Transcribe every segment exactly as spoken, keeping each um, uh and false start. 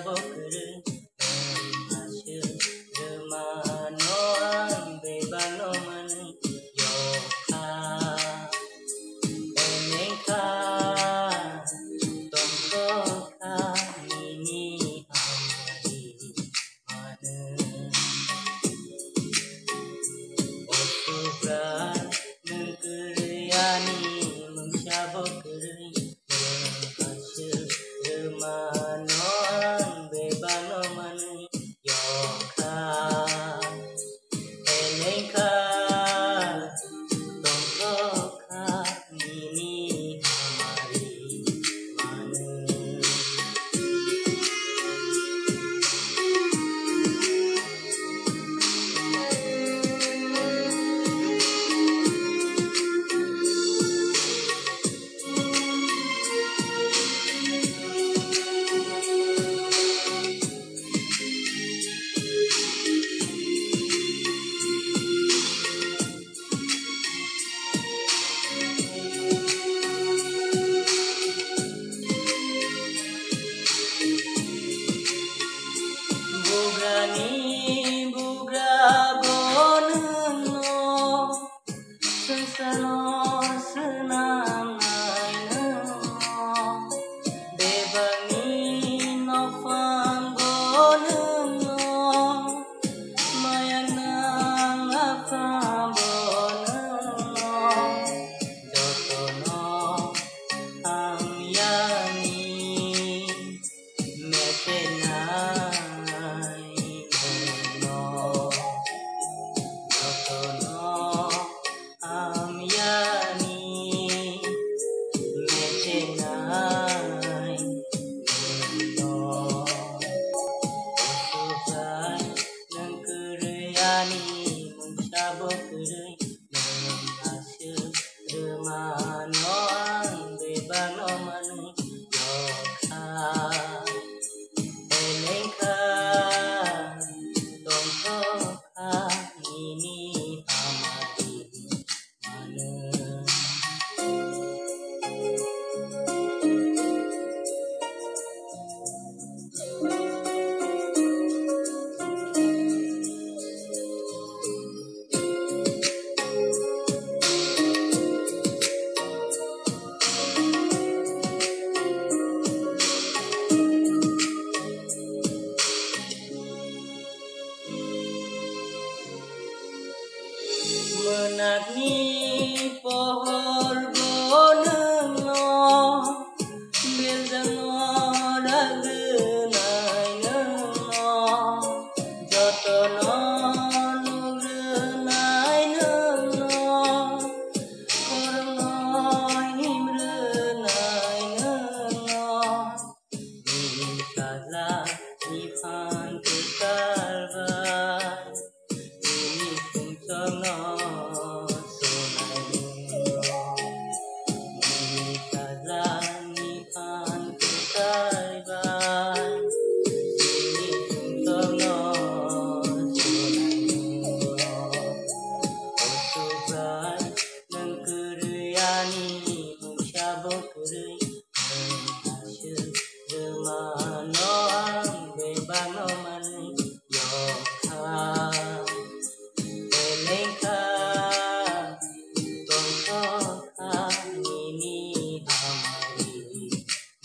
bo kwrwi, nwng aswk rwmano ang bebakno manwi yokha. Enengkha tongthokha nini hamari manwi. O Subrai, nwng kwrwi ani mungsa bo kwrwi, nwng aswk rwmano ang bebakno manwi yokha. Enengkha tongthokha nini hamari manwi. Bugrani bugra bo nwngno, swngcharno swnamnai nwngno, bebakni nokphang bo nwngno, maya nang apha bo nwngno, jotono hamyani mechenai nwngno, jotono hamyani mechenai nwngno. O Subrai, nwng kwrwi ani mungsa bo kwrwi, nwng aswk rwmano ang bebakno manwi yokha. Enengkha tongthokha nini hamari manwi. Mwnakni pohor bo nwngno, beljangno ragrwnai nwngno, jotono nugrwnai nwngno, khorokno himrwnai nwngno. Nini sajlani phan kwtal bai, nini sumsokno sonai nwngno. Nini sajlani phan kwtal bai, nini sumsokno sonai nwngno. O Subrai, nwng kwrwi ani mungsa bo kwrwi, nwng aswk rwmano ang bebakno manwi yokha. Enengkha tongthokha nini hamari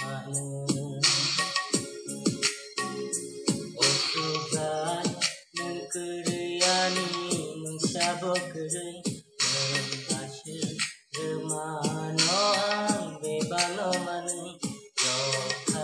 manwi. O Subrai, nwng kwrwi ani mungsa bo kwrwi, nwng aswk rwmano ang bebakno manwi yokha.